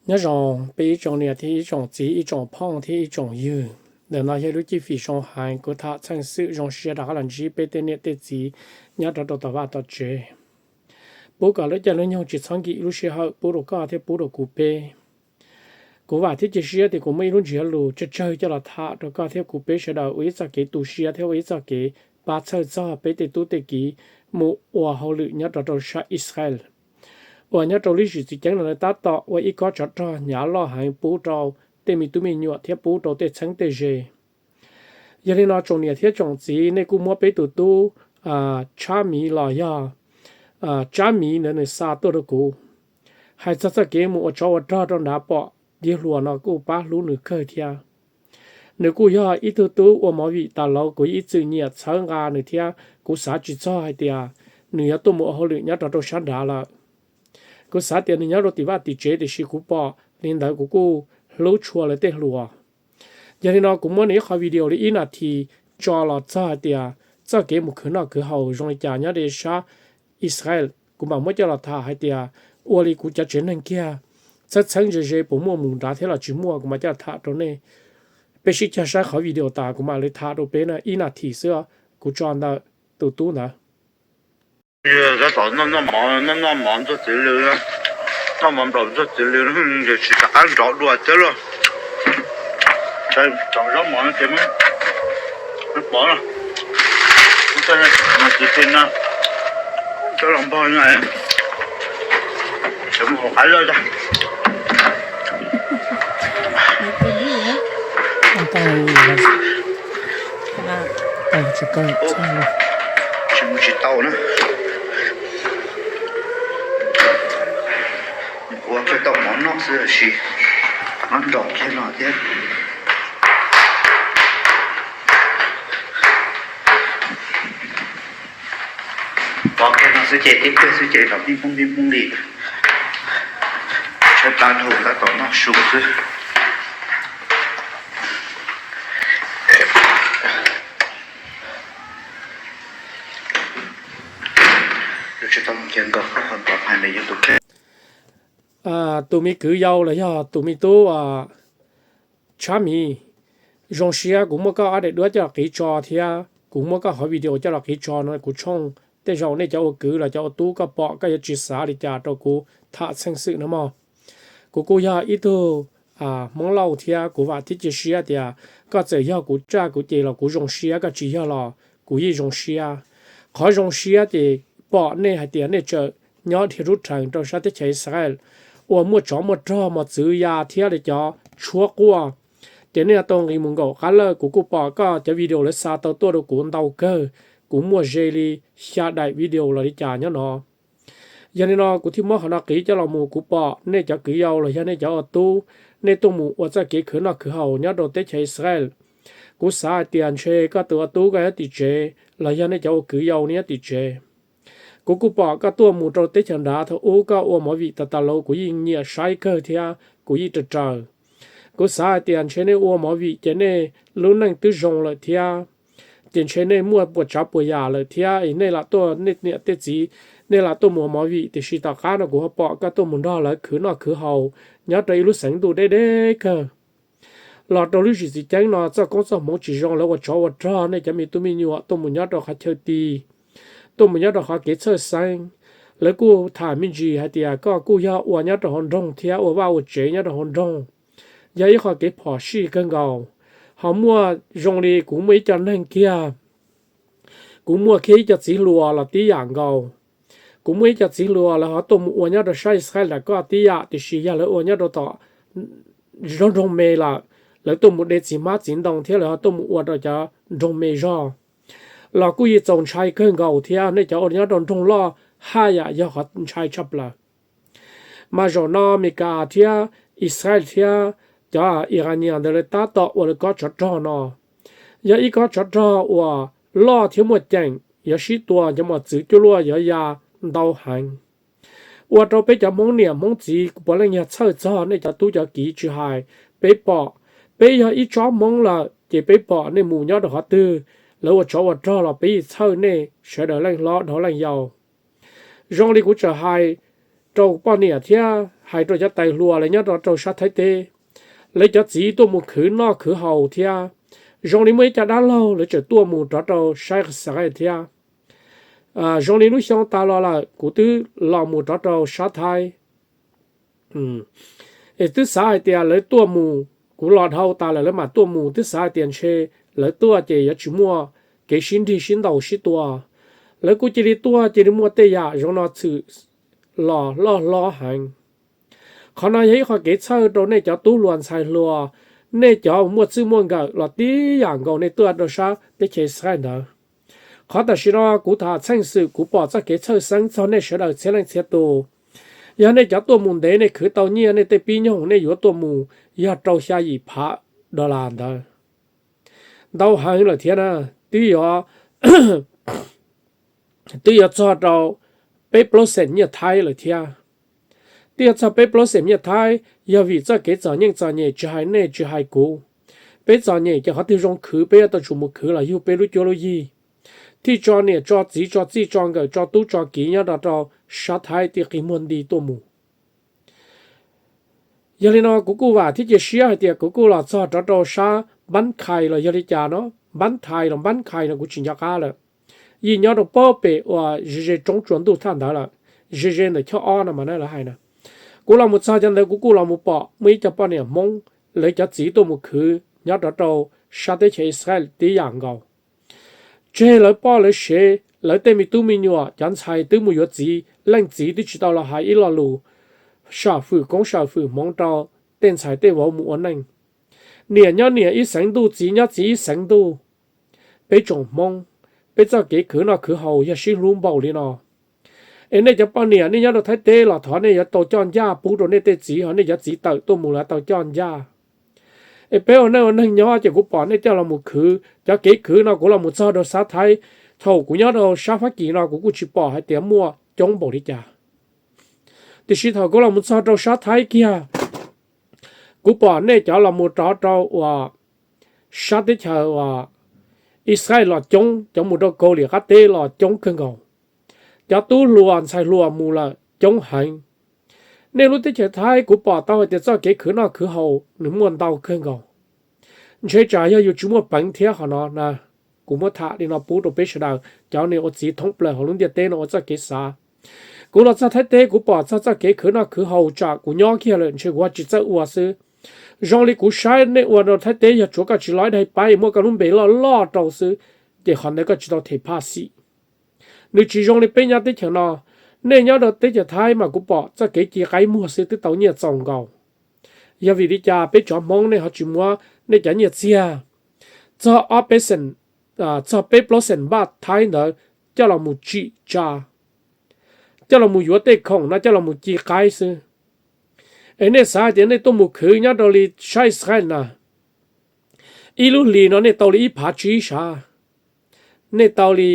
Nyob zoo peb ib tsoom niam thiab ib tsoom txiv, ib tsoom phooj thiab ib tsoom ywg. Ntawm no yog lub cib fim zoo heev, kuv tham txheej xwm zoo siab rov qab los ntsib peb tej niam tej txiv nyob rau rau tom vaj tom tsev. Pub kom lub caij lub nyoog tsis txhob nkim lub sij hawm pub rau koj thiab pub rau kuv peb. Kuv vam thiab cia siab tias kuv muaj ib lub ntsiab lus tsawg tsawg coj los tham rau koj thiab kuv peb sawv daws ua ib txoj kev tu siab thiab ua ib txoj kev pab txhawj txog peb tej tub tej kiv mus ua hauj lwm nyob rau rau sab Israel, uas nyob rau lub zwm txiv ceeb no lawv tab tom ua ib kob tsov rog hnyav loj heev pub rau tej me tub me nyuam thiab pub rau tej txheeb tej ze. Yog li no tsoom niam thiab tsoom txiv, nej kuj muab peb tus tub Tshab Miv los yog Tsab Miv ntawd nws xa tuaj rau kuv, hais txog txoj kev mus ua tsov ua rog rau nrad pom yawg hluas no kuj pab hlub nws kawg thiab. Nws kuj yog ib tug tub ua movie tas lauv, kuv ib txwm nyiam txhawb nqa nws thiab kuv xav tsis txog hais tias nws yuav tuaj mus ua hauj lwm nyob rau rau sab nrad lawm. Kuv xav tias nws nyob rau tim vaj tim tsev tiam sis kuv pom li ntawd kuv kuj hlub tshua lawv tej hluas. Yog li no kuv muab nws ib qho video li ib nas this tso los txog hais tias txoj kev mus khwv noj khwv haus zoo li cas nyob rau sab Israel, kuv mam muab coj los tham hais tias ua li kuv cov tsev neeg kiag txheeb txheeb ze ze puas muaj mus nrad thiab los tsis muaj, kuv mam coj los tham rau nej. Peb sib cog saib qhov video tas kuv mam li tham rau peb na, ib nas this xwb, kuv tso ntawm tus tub ntawd. Tab tom noj mov, noj mov ntxuag txiv lw, noj mov nplaum ntxuag txiv lw, tsis rov qab nrov dua thiab lauj. Tsom zaub mov ces pov no, txiv plig no, cov los npog no, mus hauv qab lawj tag. Tsis mus tsis tau na. Ua kawg tau mov noj xwb tab sis nrov kiag no thiab. Pov kiag no xwb ces tib pliag xwb ces nrov pij poob pij poob li. Tshaib plab dhau tab tom noj su xwb. Tus me kwv yau los yog tus me tub Tshab Miv, zoo siab kuv muab koj ob daim duab coj los qiv tso thiab kuv muab koj qhov video coj los qiv tso no kuv tshooj. Tej zaum nej cov ua kwv los cov ua tub koj pom koj yuav tsis xav li cas rau kuv tham txheej xwm no mog. Kuv kuj yog ib tug Hmoob Lauj thiab kuv vam thiab cia siab tias koj txawm yog kuv tsaj kuv ces los kuv zoo siab, koj tsis yog los kuv yeej zoo siab. Qhov zoo siab ces pom nej hais tias nej tseem nyob dhia rub rhees rau sab teb chaws Israel uas muaj tsov muaj rog mos txwv ya thiab li cov tshuab quaj. Ces nej tau nqis mus nkaum qab lawj, kuv kuj pom koj cov video lawv xa tau tuaj rau kuv ntau kawg, kuv muaj ze li xya daim video los li cas nyob no. Yog li no kuv thiaj muab qhov no qiv coj los mus, kuv pom nej cov kwv yau los yog nej cov ua tub, nej tuaj mus ua txoj kev khwv noj khwv haus nyob rau teb chaws Israel. Kuv xav hais tias ntshe koj tus ua tub koj nyob tim tsev los yog nej cov ua kwv yau nej nyob tim tsev. Kuv kuj pom koj tuaj mus rau teb chaws nrad thaum ub koj ua movie tas tas lauj, kuv yeej nyiam saib kawg thiab kuv yeej raws raws. Kuv xav hais tias ntshe nej ua movie ces nej lub neej twb zoo lawm thiab, ces ntshe nej muaj puas tsav puas yam lawm thiab, nej lam tuaj, nej niam tej txiv, nej lam tuaj mus ua movie, tiam sis tom qab no kuv ho pom koj tuaj mus nrog lawv khwv noj khwv haus nyob rau ib lub xeev ntuj deb deb kawg. Los rau lub zwm txiv ceeb no txoj koob txoj hmoov tsis zoo, lawv ua tsov ua rog nej cov me tub me nyuam tuaj mus nyob rau qhov chaw ti, tuaj mus nyob rau qhov kev txhawj xeeb. Lawv kuj tham me ntsis hais tias koj kuj yog ua nyob rau hauv nroog thiab ua vaj ua tsev nyob rau hauv nroog, yog ib qho kev phom sij kawg nkaus. Ho muaj zoo li kuv muaj ib co neeg kiag, kuv muaj kiag ib co txiv hluas los tib yam nkaus. Kuv muaj ib co txiv hluas lawv ho tuaj mus ua nyob rau sab Israel nram koj tib yam, tiam sis yog lawv ua nyob rau tom nroog nroog me lawm, lawv tuaj mus de txiv hmab txiv ntoo thiab lawv ho tuaj mus ua rau cov nroog me zog los kuj yeej txaus ntshai kawg nkaus thiab. Nej cov ua nyob rau nroog loj haj yam yog qhov ntshai tshaj plaws. Mas zaum no Amelikas thiab Israel thiab cov Iranian ntawd lawv tab tom ua lawv kob tsov rog no, yog ib kob tsov rog uas loj thiab muaj ceem, yuav sib tua cov mos txwv cuaj luaj yuav ya ntau heev. Ua rau peb cov Hmoob niam Hmoob txiv puav leej yog txhawj txog nej cov tub cov kiv tsis hais. Peb pom, peb yog ib tsob Hmoob lawm ces peb pom nej mus nyob rau qhov twg, lawv ua tsov ua rog los peb yeej txhawj nej sawv daws leej hlob dhau leej yau. Zoo li kuv txawm hais rau poj niam thiab hais rau cov tais hluas lawv nyob rau, rau sab Thaib teb, lawv cov txiv tuaj mus khwv noj khwv haus thiab. Zoo li muaj ib co dab laug lawv tseem tuaj mus rov rau sab Xas Lais thiab. Zoo li lub xyoo tas los lawm kuv twb los mus rov rau sab Thaib. Es twb xav hais tias lawv tuaj mus, kuv los dhau tas lawm lawv mam tuaj mus, twb xav hais tias ntshe lawv tuaj ces yuav tsis muaj kev sib nrig sib ntaus sib tua. Lawv kuj cia li tuaj cia li muaj tej yam zoo no txhwm los loj hlob heev. Qhov no yog ib qho kev txhawj rau nej cov tub hluas ntxhais hluas, nej cov muaj txwj muaj nkawm los tib yam nkaus nej tuaj rau sab teb chaws Xas Lais ntawd. Qhov tam sim no kuv tham txheej xwm kuv pom txoj kev txhawj xeeb txog nej sawv daws txhia leej txhia tus. Yog nej cov tuaj mus ntev nej khwv tau nyiaj nej tej pib nyoog nej yuav tuaj mus yog rau xya yim phav dollar ntawd. Ntau heev lawm thiab na, twb yuav, twb yuav txog rau peb plaub xeem nyiaj Thaib lawm thiab. Twb yuav txog peb plaub xeem nyiaj Thaib yog vim txoj kev txom nyem txom nyem tsis hais nej tsis hais kuv. Peb txom nyem ces qhov twg zoo khwv peb yuav tau tsum mus khwv los yug peb lub cuab lub yig. Thiaj tso niam tso txiv tso txij tso nkawm tso tub tso kiv nyob rau rau sab Thaib tij qi muag nti tuaj mus. Yog li no kuv kuj vam thiab cia siab hais tias kuv kuj los txog rov rau sab Npab Khais los yog li cas no, Npab Thais los Npab Khais no kuv tsis nco qab lawm. Yeej nyob rau pob pem uas ze ze roob tsua ntuj thaj ntawd lawm, ze ze ntawm choj ob no mas na lawv hais na. Kuv los mus txog cov ntawd kuv kuj los mus pom muaj ib co poj niam Hmoob, lawv cov txiv tuaj mus khwv nyob rov rau sab teb chaws Israel tib yam nkaus. Tseg lawv poj lawv sev, lawv tej me tub me nyuam, cov ntxhais twb mus yuav txiv, leej txiv twb tsis tau los hais ib lo lus sam fwm koob sam fwm hmoov rau tej ntxhais tej vauv mus ua neej. Niam nyob niam ib xeev ntuj, txiv nyob txiv ib xeev ntuj. Peb tsoom Hmoob, peb txoj kev khwv noj khwv haus yog sib hlub npaum li no. Es nej cov poj niam nej nyob rau Thaib teb los thov nej yuav tau coj ncaj pub rau nej tej txiv, ho nej cov txiv tawm tuaj mus lawv tau coj ncaj. Es peb ua neej ua neeg nyob ces kuv pom nej coj los mus khwv, cov kev khwv no kuv los mus txog rau sab Thaib, thaum kuv nyob rau sab Fab Kis no kuv kuj tsis pom hais tias muaj coob npaum li cas. Tiam sis thaum kuv los mus txog rau sab Thaib kiag, kuv pom nej cov los mus rov rau uas sab teb chaws uas Israel los coob, cov mus rau Kaus Lim qab teb los coob kawg nkaus. Cov tub hluas ntxhais hluas mus lawm coob heev. Nej lub teb chaws Thaib kuv pom tau hais tias txoj kev khwv noj khwv haus nws muaj ntau kawg nkaus. Ntshe tsam yog yus tsis muaj peev thiab qhov no na. Kuv muab tham li no pub rau peb sawv daws cov niam ua txiv thoob plaws hauv lub ntiaj teb no ua txoj kev xav. Kuv los txog Thaib teb kuv pom txog txoj kev khwv noj khwv haus tsam kuv nyob kiag lawm ntshe kuv ho tsis txawj ua xwb. Zoo li kuv saib nej ua rau Thaib teb yog tsuav koj tsis lov ib daim paib muaj koj lub npe loj loj rau xwb, ces qhov ntawd koj tsis tau them phaj xim. Nws tsis zoo li peb nyob teb chaws no. Nej nyob rau teb chaws Thaib mas kuv pom txoj kev ci qaib muag xwb twb tau nyiaj txaus nkaus. Yog vim li cas peb cov Hmoob nej ho tsis muab nej cov nyiaj txiag txog ob peb xeem, txog peb plaub xeem npaj Thaib ntawd coj los mus tsim tsa, coj los mus yuav tej khoom no coj los mus ci qaib xwb? Es nej xav hais tias nej tuaj mus khwv nyob rau li sab Israel na, ib lub hlis no nej tau li ib phav tsib sav, nej tau li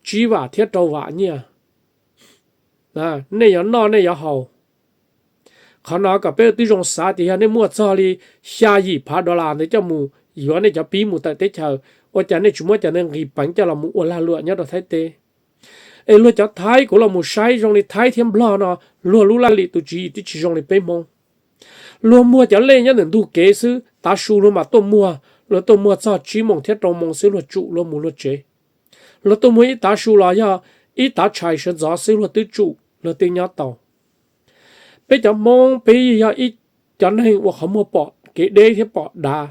tsib vam thiab rau vam nyiaj, nej yuav noj nej yuav haus. Qhov no kom peb twb zoo xav tias yog nej muaj txog li xya yim phav dollar ntawd coj mus yuav nej cov pib mus tawm teb chaws, ua cas nej tsis muab cov ntawd nqis peev coj los mus ua lag luam nyob rau Thaib teb? Es luag cov Thaib kuv los mus saib zoo li Thaib thiab Nplog no, luag lub laj lim tus tswv yim twb tsis zoo li peb Hmoob. Luag muag cov lej nyob ntawm ntug kev xwb, tav su luag mam tuaj muag, luag tuaj muag txog tsib moos thiab rau moos xwb luag tsum luag mus luag tsev. Luag tuaj muag ib tav su los yog ib tav tshais sawv ntxov xwb luag twb tsum luag twb nyob tau. Peb cov Hmoob peb yog ib cov neeg ua qhov muag pom kev deb thiab pom dav.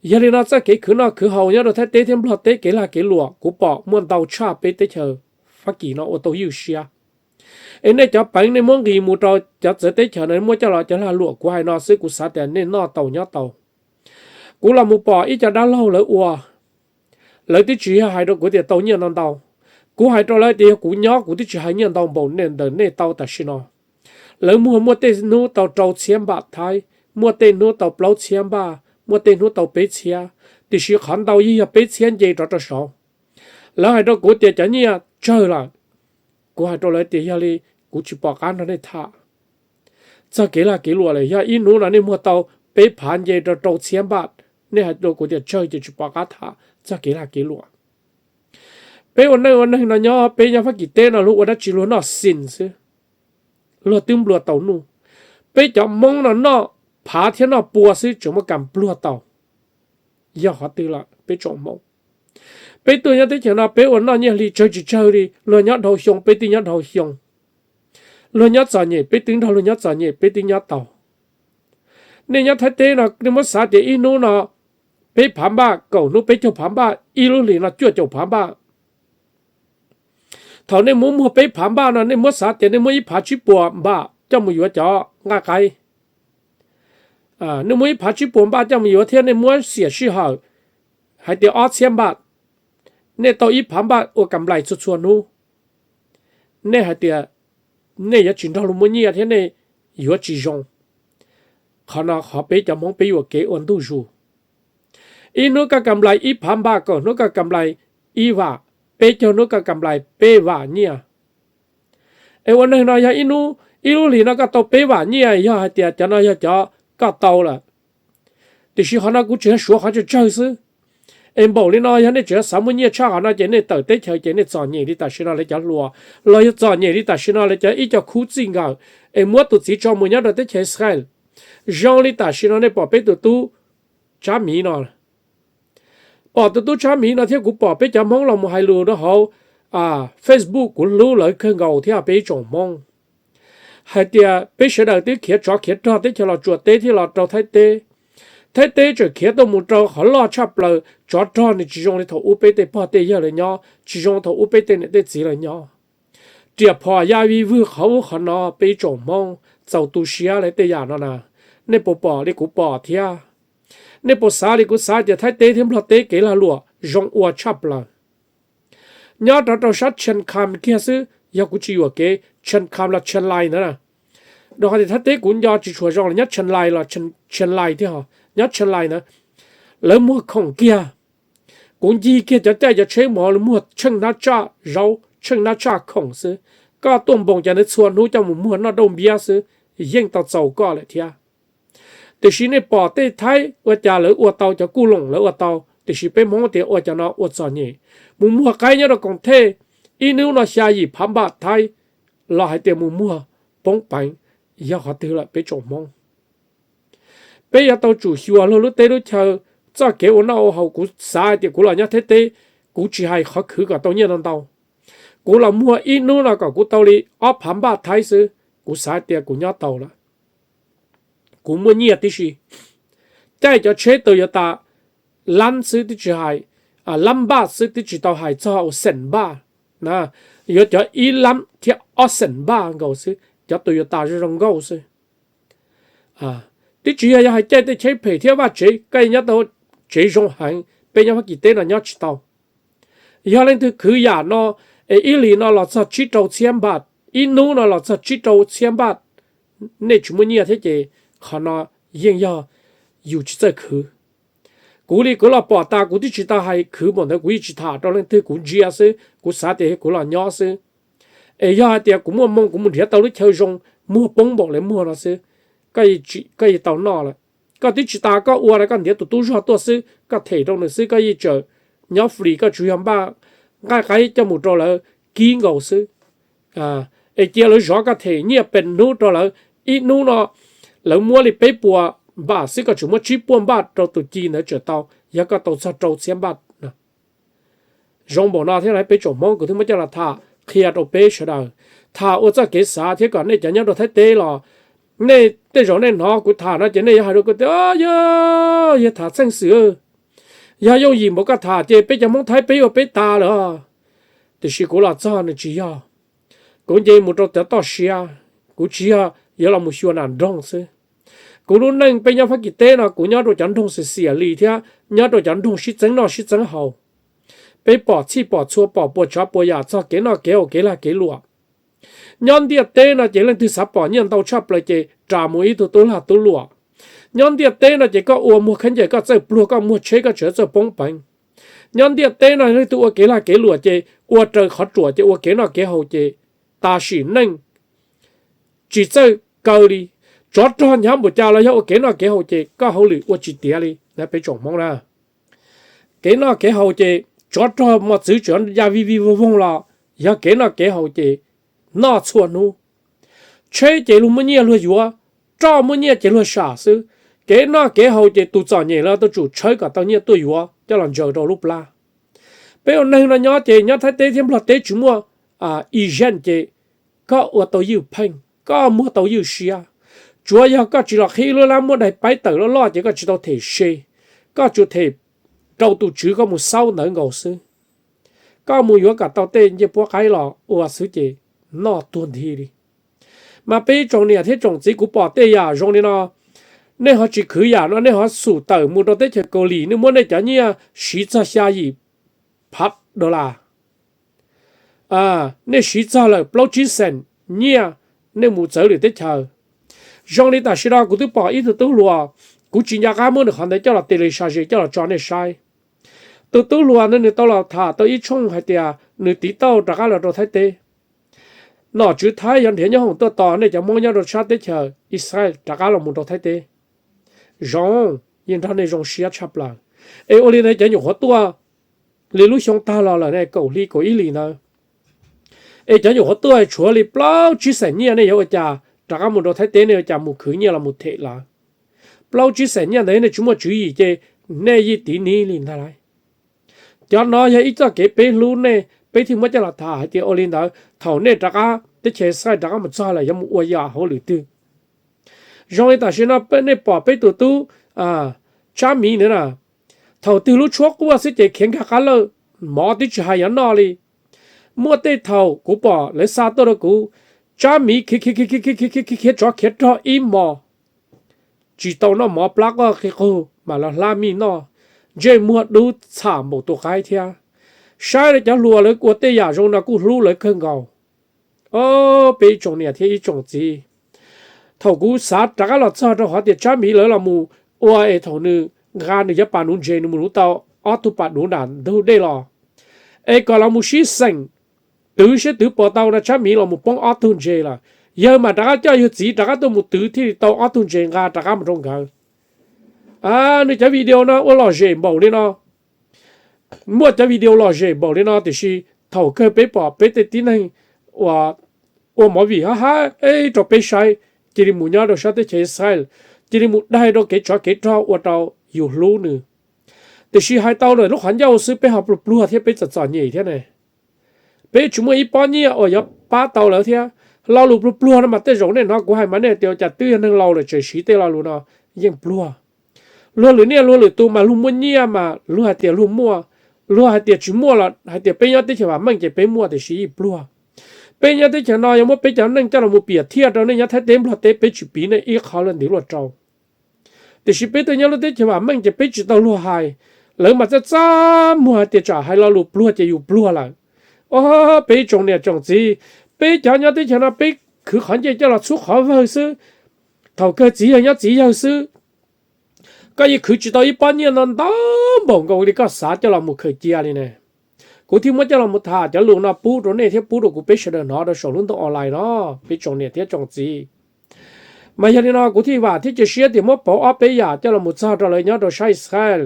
Yog li no txoj kev khwv noj khwv haus nyob rau Thaib teb thiab Nplog teb kev lag kev luam kuv pom muaj ntau tshaj peb teb chaws Fab Kis no ua tau ywj siab. Es nej cov peev nej muab nqis mus rau cov txawv teb chaws no muab coj los cov lag luam kuv hais no xwb kuv xav tias nej noj tau nyob tau. Kuv los mus pom ib co dab laug lawv ua, lawv twb tsis yog hais rau kuv tias tau nyiaj no ntau. Kuv hais rau lawv tias yog kuv nyob kuv twb tsis hais nyiaj ntau npaum nej ntawm nej tau tam sim no. Lawv muag muaj tej hnub tau rau txhiab npam Thaib, muaj tej hnub tau plaub txhiab npaj, muaj tej hnub tau peb txhiab, tiam sis qhov ntau yeej yog peb txhiab nce rov rau saud. Lawv hais rau kuv tias cov nyiaj tsawg lawm. Kuv hais rau lawv tias yog li kuv tsis pom qab nrog nej tham. Txog kev lag kev luam lawm, yog ib hnub no nej muag tau peb phav nce rau rau txhiab npaj, nej hais rau kuv tias tsawg ces tsis pom qab tham txog kev lag kev luam. Peb ua neej ua neeg no nyob peb nyob Fab Kis teb no luag ua dab tsi luag noj xis xwb. luag twb nplua tau nuj. Peb cov Hmoob no noj phav thiab noj pua xwb tseem muaj kam pluag tau. Yog qhov twg lawm peb tsoom Hmoob? Peb tuaj nyob teb chaws no peb ua noj nyiaj hli tsawg tsis tsawg li, luag nyob dhau xyoo peb twb nyob dhau xyoo. Luag nyob txom nyem peb twb nrog luag nyob txom nyem peb twb nyob tau. Nej nyob Thaib teb no nej muab xav tias ib hnub no peb phav npaj, kaum hnub peb caug phav npaj, ib lub hlis no cuaj caum phav npaj. Thaum nej muab muag peb phav npaj no nej muab xav tias nej muab ib phav tsib puas npaj coj mus yuav cov nqaij qaib, nej muab ib phav tsib puas npaj coj mus yuav thiab nej muab xiam sij hawm hais tias ob txhiab npaj, nej tau ib phav npaj ua kam nplais txhua txhua hnub, nej hais tias nej yuav tsis nrog luag muaj nyiaj thiab nej yuav tsis zoo. Qhov no qhov peb cov Hmoob peb yuam kev ua ntuj zus. Ib hnub koj kam nplais ib phav npaj, kaum hnub koj kam nplais ib vam, peb caug hnub koj kam nplais peb vam nyiaj. Es ua neeg no yog ib hnub, ib lub hlis no koj tau peb vam nyiaj, yog hais tias cov no yog cov koj tau lawm. Tiam sis qhov no kuv tseem yog suav qhov tsawg tsawg xwb. Es npaum li no yog nej tseem xav muaj nyiaj tshaj qhov no ces nej tawm teb chaws ces nej txom nyem li tam sim no lawv cov hluas, los yog txom nyem li tam sim no lawv cov ib co khub txij nkawm es muab tus txiv tso mus nyob rau teb chaws Israel. Zoo li tam sim no nej pom peb tus tub Tsab Miv no, pom tus tub Tsab Miv no thiab kuv pom peb cov Hmoob los mus hais lus rau hauv Facebook, kuv hlub lawv kawg nkaus thiab peb ib tsoom Hmoob. Hais tias peb sawv daws twb khiav tsov khiav rog teb chaws Los Tsuas teb thiab los rau Thaib teb. Thaib teb tseem khiav tuaj mus rau qhov loj tshaj plaws, tsov rog nws tsis zoo li thaum ub peb tej pog tej yawg lawv nyob, tsis zoo thaum ub peb tej niam tej txiv lawv nyob. Riam phom ya vij vwg qhov ub qhov no, peb ib tsoom Hmoob txaus tu siab li tej yam no na. Nej puas pom li kuv pom thiab? Nej puas xav li kuv xav tias Thaib teb thiab Nplog teb kev lag luam zoo ua tshaj plaws? Nyob rau rau sab Tsheej Kham kiag xwb, yog kuv tsis yuam kev, Tsheej Kham los Tsheej Lais ntawd na. Rau qhov tias Thaib teb kuv nco tsis tshua zoo los nyob Tsheej Lais los Tsheej Lais thiab ho, nyob Tsheej Lais ntawd lawv muag khoom kiag. Kuv ncig kiag cov caij cov tsheb mov lawv muag tsheej hnab tsaj zaub, tsheej hnab tsaj khoom xwb. Koj tuaj npoos cov ntawd txhua hnub coj mus muag noj dauj npiab xwb, yeej tau txaus koj lawm thiab. Tiam sis nej pom tej Thaib ua cas lawv ua tau, cov kuj loom lawv ua tau, tiam sis peb Hmoob tias ua cov no ua txom nyem. Mus muag qaib nyob rau Koom Thej, ib hnub no xya yim phav npaj Thaib, los hais tias mus muag poob peev, yog qhov twg lawm peb tsoom Hmoob? Peb yuav tau tsum xyuas luag lub teb lub chaw, txoj kev ua noj ua haus. Kuv xav hais tias kuv los nyob Thaib teb, kuv tsis hais qhov khwv kom tau nyiaj ntau ntau. Kuv los muag ib hnub no kom kuv tau li ob phav npaj Thaib xwb, kuv xav hais tias kuv nyob tau lawm. Kuv muaj nyiaj tib si, caij cov tsheb Toyota lab xwb twb tsis hais, lab npaj xwb twb tsis tau hais txog ua xeem npaj na, yuav cov ib lab thiab ob xeem npaj nkaus xwb, cov Toyota zoo zoo nkauj xwb. Twb tsis yog, yog hais caij tej tsheb phem thiab vaj tsev, koj nyob tau tsev zoo heev, peb nyob Fab Kis teb no nyob tsis tau. Yog leej twg khwv yam no, es ib hlis no los txog tsib rau txhiab npaj, ib hnub no los txog tsib rau txhiab npaj, nej tsis muaj nyiaj thiab ces qhov no yeej yog yus tsis txawj khwv. Kuv li kuv los pom tas, kuv twb tsis tau hais khwv npaum ntawd, kuv yeej tsis tham rau leej twg, kuv ntsia xwb, kuv xav tias kuv los nyob xwb. Es yog hais tias kuv muaj moo kuv mus nrhiav tau lub chaw zoo, muag poob npaum li muag no xwb, koj yeej tau noj lawm. Koj twb tsis tas koj ua na, koj ntiav tus tub zog tuaj xwb, koj them rau nws xwb, koj yeej tseem nyob free, koj tsuas yog npaj nqaij qaib coj mus rau lawv kib nkaus xwb. Es cia lawv zov koj them nyiaj pes hnub rau lawv, ib hnub no lawv muab li peb puas npaj xwb, koj tseem muab tsib puas npaj rau tus ci ntawd tseem tau, yog koj tau txog rau txhiab npaj. Zoo npaum no thiab peb tsoom Hmoob, kuv thiaj muab coj los tham qhia rau peb sawv daws, tham ua txoj kev xav thiab kom nej cov nyob rau Thaib teb los, nej tej zaum nej hnov kuv tham no ces nej yuav hais rau kuv tias, yog, yog tham txheej xwm, yog yooj yim npaum koj tham ces peb cov Hmoob Thaib peb ua peb tas lawm os. Tiam sis kuv los txog nws tsis yog. Kuv nce mus rau cov toj siab, kuv tsis yog yuav los mus xyuas nram nroog xwb. Kuv lub neej peb nyob Fab Kis teb no kuv nyob rau cov nroog xiam xiam li thiab nyob rau cov nroog sib txeeb noj sib txeeb haus. Peb pom txhij pom txhua, pom puas tsav puas yam txog kev noj kev haus kev lag kev luam. Nyob ntiaj teb no ces leej twg xav pom nyiaj ntau tshaj plaws ces ras mus ib tug tub lag tub luam. Nyob ntiaj teb no ces koj ua muag khaub ncaws koj txawj pluag, koj muag tsheb koj tseem txawj poob peev. Nyob ntiaj teb no leej twg ua kev lag kev luam ces ua raws qhov ruam ces ua kev noj kev haus ces tas sim neej tsis txawj kaw li. Tsov rog hnyav npaum cas los yog ua kev noj kev haus ces koj hauj lwm ua tsis tiav li na peb tsoom Hmoob na. Kev noj kev haus ces tsov rog mos txwv tseem ya vij vij voog voog los yog kev noj kev haus ces noj txhua hnub. Tsheb ces luag muaj nyiaj luag yuav, roj muaj nyiaj ces luag sam xwb. Kev noj kev haus ces tus txom nyem los tau tsum tshawb kom tau nyiaj tuaj yuav coj los ntsaws rau lub plab. Peb ua neeg no nyob ces nyob Thaib teb thiab Nplog teb tsis muaj ijeen ces koj ua tau ywj pheej, koj muag tau ywj siab. Tsuav yog koj tsis los qhib lub lab muab daig paib tawm loj loj ces koj tsis tau them se, koj tsuas them rau tus tswv koj mus xaub ntawv nkaus xwb. Koj mus yuav kom tau tej ncej puab qaib los ua xwb ces noj tuag nthi li. Mas peb tsoom niam thiab tsoom txiv, kuv pom tej yam zoo li no, nej ho tsis khwv yam no, nej ho xum tawm mus rau teb chaws Kaus Lim, nej muab nej cov nyiaj siv txog xya yim phav dollar, nej siv txog lawm plaub tsib xeem nyiaj, nej mus txawv lwm teb chaws. Zoo li tam sim no kuv twb pom ib tug tub hluas, kuv tsis nco qab muab nws qhov ntawd coj los tis li sab ze coj los tso nej saib. Tus tub hluas ntawd nws tau los tham tau ib tshooj hais tias nws tiv tauj rov qab los rau Thaib teb. Nom tswv Thaib yog nrhiav nyob hoom tuaj tos nej cov Hmoob nyob rau sab teb chaws Israel rov qab los mus rau Thaib teb. Zoo, yeej nrog nej zoo siab tshaj plaws. Es ua li ntawd cov nyuam qhuav tuaj li lub xyoo tag los lawm ne, kaum hli kaum ib hlis ntawd, es cov nyuam qhuav tuaj tshuav li plaub tsib xeem nyiaj, nej yuav ua cas rov qab mus rau Thaib teb, nej yuav ua cas mus khwv nyiaj los mus them lawv? Plaub tsib xeem nyiaj ntawd nej tsis muaj tswv yim ces nej yeej tiv niv li ntag lauj. Cov no yog ib txoj kev peb hlub nej, peb thiaj muab coj los tham hais tias ua li ntawd thaum nej rov qab teb chaws Israel rov qab mus txog lawm yuav mus ua yam hauj lwm twg. Zoo li tam sim no nej pom peb tus tub Tsab Miv ntawd na, thaum twg lub tshuab quaj xwb ces khiav nkag qab lawj, mov twb tsis hais yuav noj li. Muaj tej thaum kuv pom lawv xa tuaj rau kuv, Tsab Miv khiav khiav khiav khiav khiav khiav khiav khiav tsov khiav rog ib hmos, tsis tau noj mov, plab quaj qig qug mas los hlab mij noj, ntsej muag dub txham npaum tus qaib thiab. Saib lawv cov hluas lawv ua tej yam zoo no kuj hlub lawv kawg nkaus. Ob, peb ib tsoom niam thiab ib tsoom txiv, thaum kuv xav rov qab los txog rau qhov tias Tsab Miv lawv los mus ua es thaum nws nqa nws cov pas nuv ntses nws mus nuv tau ob tug pas nuv nram ntug dej los, es kom los mus sib xeem twv seb twv puas tau no, Tsab Miv los mus poob ob tug ntses lawm. Yawg mas rov qab coj yawg txiv rov qab tuaj mus twv thiaj li tau ob tug ntses nqa rov qab mus rau nkawd. Nws cov video no ua lom zem npaum li no, muaj cov video lom zem npaum li no tiam sis thaum kawg peb pom peb tej tib neeg uas ua movie hab hab rau peb saib, cia li mus nyob rau sab teb chaws Israel, cia li mus daig rau kev tsov kev rog ua rau yus hlub nws. Tiam sis hais tau lawm lub qhov ncauj xwb peb ho pluag pluag thiab peb txom txom nyem thiab ne. Peb tsis muaj ib pob nyiaj uas yuav pab tau lawv thiab. Lo lus pluag pluag no mas tej zaum nej hnov kuv hais mas nej tias cas twb yog neeg laus lawm tseem siv tej lo lus no, yeej pluag. Luag lwm niaj luag lwm tus mas luag muaj nyiaj mas luag hais tias luag muaj, luag hais tias tsis muaj los hais tias peb nyob teb chaws vam meej ces peb muaj tiam sis yeej pluag. Peb nyob teb chaws no yog muab peb cov neej coj los mus piam thiaj rau nej nyob Thaib teb Nplog teb peb tsis piv nej ib qho luaj ntiv luaj rau. Tiam sis peb tuaj nyob lub teb chaws vam meej ces peb tsis tau luag hais. Lawv mas txaj txaj muag hais tias tsam hais lo lus pluag ces yus pluag lawm. Ob, peb ib tsoom niam tsoom txiv, peb cov nyob teb chaws no peb khwv qhov ncej coj los txhub qhov vawg xwb. Thaum kawg txiv yawg nyob txiv yawg xwb. Koj yeej khwv tsis tau ib pob nyiaj no ntau npaum nkaus li koj xav coj los mus khaws cia li ne. Kuv thiaj muab coj los mus tham cov lus no pub rau nej thiab pub rau kuv peb sawv daws hnov rau saum lub ntuj online no, peb tsoom niam thiab tsoom txiv. Mas yog li no kuv thiaj vam thiab cia siab tias muab pauv ob peb yam coj los mus txog rau lawv nyob rau sab Israel.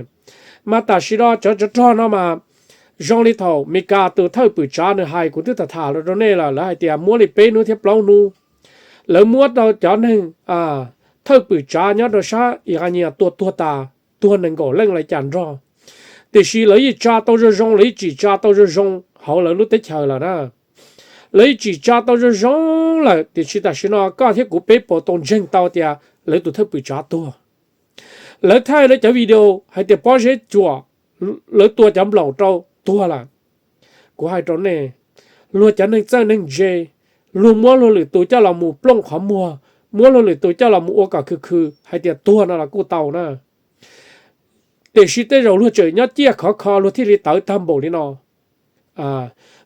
Mas tam sim no cov tsov rog no mas zoo li thaum Meskas tus thawj pwm tsav nws hais, kuv twb tham tham los rau nej lawm, lawv hais tias muab li peb hnub thiab plaub hnub, lawv muab rau cov neeg thawj pwm tsav nyob rau sab Iran tua tuag tas, tuag nees nkaum leej lawv cas nrog. Tiam sis lawv yeej tsa tau zoo zoo, lawv yeej tsim tsa tau zoo zoo hauv lawv lub teb chaws lawm na. Lawv yeej tsim tsa tau zoo zoo lawm, tiam sis tam sim no koj thiab kuv peb puas tau ntseeg tau tias lawv tus thawj pwm tsav tuag? Lawv thaij lawv cov video hais tias pob zeb cuam, lawv tua cov nplaum rau tuag lawm. Kuv hais rau nej, luag cov neeg txawj neeg ntse, luag muab luag lwm tus coj los mus plooj qhov muag, muab luag lwm tus coj los mus ua kom khwv khwv hais tias tuag no los kuj tau na. Tiam sis tej zaum luag tseem nyob ciaj khov kho luag thiaj li tawv tag npaum li no.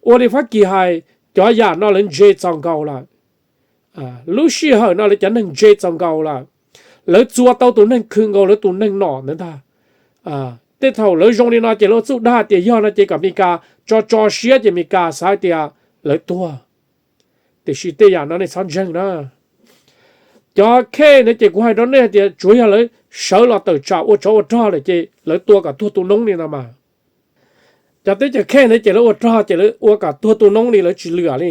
Ua li Fab Kis hais, cov yam no lawv ntse txaus nkaus lawm. Lub sij hawm no lawv cov neeg ntse txaus nkaus lawm. Lawv txua tau tus neeg khwv nkaus lawv tus neeg nom ntawd ntag. Tej thaum lawv zoo li no ces lawv ua txuj dag tias yog no ces kom Meskas tso tso siab ces Meskas xav hais tias lawv tuag. Tiam sis tej yam no nej txhob ntseeg na. Cov khej ntawd ces kuv hais rau nej hais tias tsuav yog lawv sawv los tawm tsam ua tsov ua rog lawm ces lawv tua kom tuag tu noob li no mas. Cov teb chaws khej ntawd ces lawv ua rog ces lawv ua kom tuag tu noob li, lawv tsis lwam li.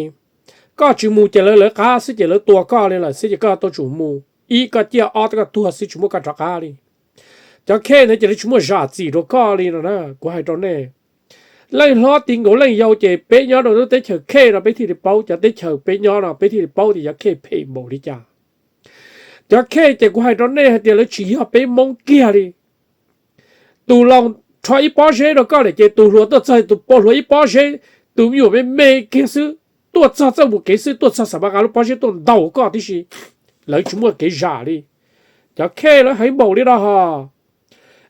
Koj tsis mus ces lawv lawv qab xwb ces lawv tua koj li lawm xwb ces koj tau tsum mus, ib koj ciaj ob koj tuag xwb tsis muaj koj rov qab li. Cov khej ntawd ces lawv tsis muaj zam txim rau koj li no na, kuv hais rau nej. Leej hlob ti nkaus leej yau ces peb nyob rau lub teb chaws khej no peb thiaj li paub, cov teb chaws peb nyob no peb thiaj li paub tias cov khej phem npaum li cas. Cov khej ces kuv hais rau nej hais tias lawv tsis yog peb Hmoob kiag li. Tus laus rho ib pob zeb rau koj lawm ces tus hluas tuaj txog tus poj hluas ib pob zeb, tus me nyuam me me kiag xwb tuaj txog txoj mus kev xwb, tuaj txog Xam Mas Nkas lub pob zeb tuaj ntaus koj tib si. Lawv tsis muaj kev zam li. Cov khej lawv heev npaum li no hos.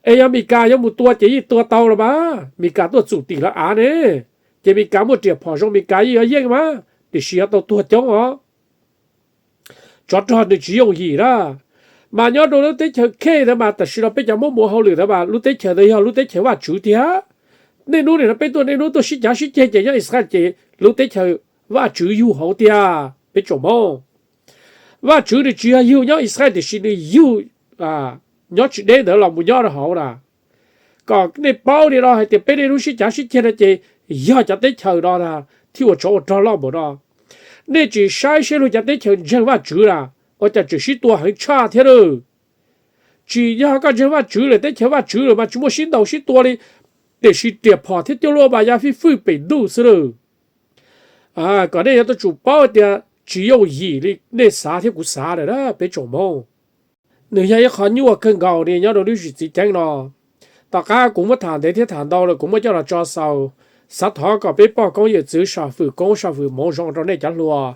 Es yog Mes Kas yuav mus tua ces yeej tua tau los mas, Mes Kas tuaj txum tim lawv av ne. Ces Mes Kas muaj riam phom zoo Mes Kas yeej yuav yeej mas, tiam sis yuav tau tuag coob os. Tsov rog nws tsis yooj yim na. Mas nyob rau lub teb chaws khej ntawd mas tam sim no peb cov Hmoob mus hauj lwm ntawd mas lub teb chaws ntawd yog lub teb chaws Vajtswv tiag. Niaj hnub nim no peb tuaj niaj hnub tuaj sib cav sib ceg ces nyob Israel ces lub teb chaws Vajtswv yug hauv tiag peb tsoom Hmoob. Vajtswv nws tsis yog yug nyob Israel tiam sis nws yug nyob tsis deb ntawd los mus nyob rau hauv na. Kom nej paub li no hais tias peb niaj hnub sib cav sib ceg no ces yog cov teb chaws no thiaj ua tsov ua rog loj npaum no. Nej tsis saib saib luag cov teb chaws ntseeg Vajtswv na, ua cas tseem sib tua heev tshaj thiab lawm. Tsis yog koj ntseeg Vajtswv lawm teb chaws Vajtswv lawm mas tsis muaj sib ntaus sib tua li, tiam sis riam phom thiab cuaj luaj mas ya fij fwj pem ntuj xwb lawm. Kom nej yuav tau tsum paub tias tsis yooj yim li nej xav thiab kuv xav lawm na peb tsoom Hmoob. Nws yog ib qho nyuaj kawg nkaus li nyob rau lub zwm txiv ceeb no. Tom qab kuv muab tham ntev thiab tham ntau lawm kuv muab coj los tso xaus, xav thov kom peb poj koob yawm txwv sam fwm koob sam fwm hmoov zoo rau nej cov hluas,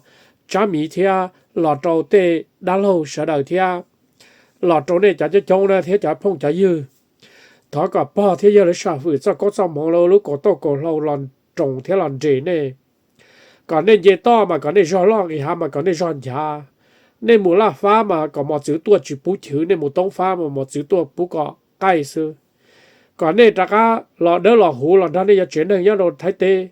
tsab miv thiab los rau tej dab laug sawv daws thiab los rau nej cov coob coob na thiab cov phooj cov ywg. Thov kom pog thiab yawg lawv sam fwm txoj koob txoj hmoov lawv lub kaus tauj kaus hlau los roos thiab los nres nej. Kom nej nce toj mas kom nej zog loj, nqis hav mas kom nej zog nchav. Nej mus laj fab mas kom mos txwv tuaj tsis pub chwv, nej mus toob fab mas mos txwv tuaj pub kom qaij xwb. Kom nej rov qab los dawb los huv los nrog nej yuav tsev neeg nyob rau Thaib teb.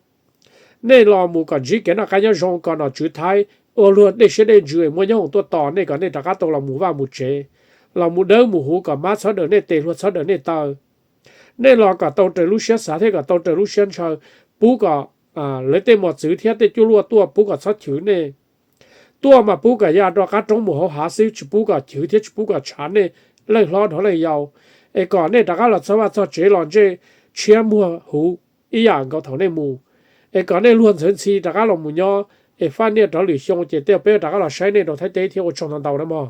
Nej los mus kom ntsib kev noj qab nyob zoo, kom nom tswv Thaib ua luag dej siab dej ntsws muaj nyob hoom tuaj tos nej, kom nej rov qab tau los mus vaj mus tsev, los mus dawb mus huv kom mab txhob dawm nej tes hluas txhob dawm nej taw. Nej los kom tau raws lub siab xav thiab kom tau raws lub siab ntshaw, pub kom lawv tej mos txwv thiab tej cuaj luaj tuaj pub kom txhob chwv nej. Tuaj mas pub kom ya rau qab roob mus hauv hav xwb, tsis pub kom chwv thiab tsis pub kom tshav nej leej hlob dhau leej yau. Es kom nej rov qab los txog vaj txog tsev los ntsej tshiab muag huv ib yam nkaus thaum nej mus. Es kom nej luag ntxhawv ntxhi rov qab los mus nyob, es faj niaj rov lwm xyoo ces tej peb rov qab los saib nej rau Thaib teb thiab ua tsaug ntau ntau na mog.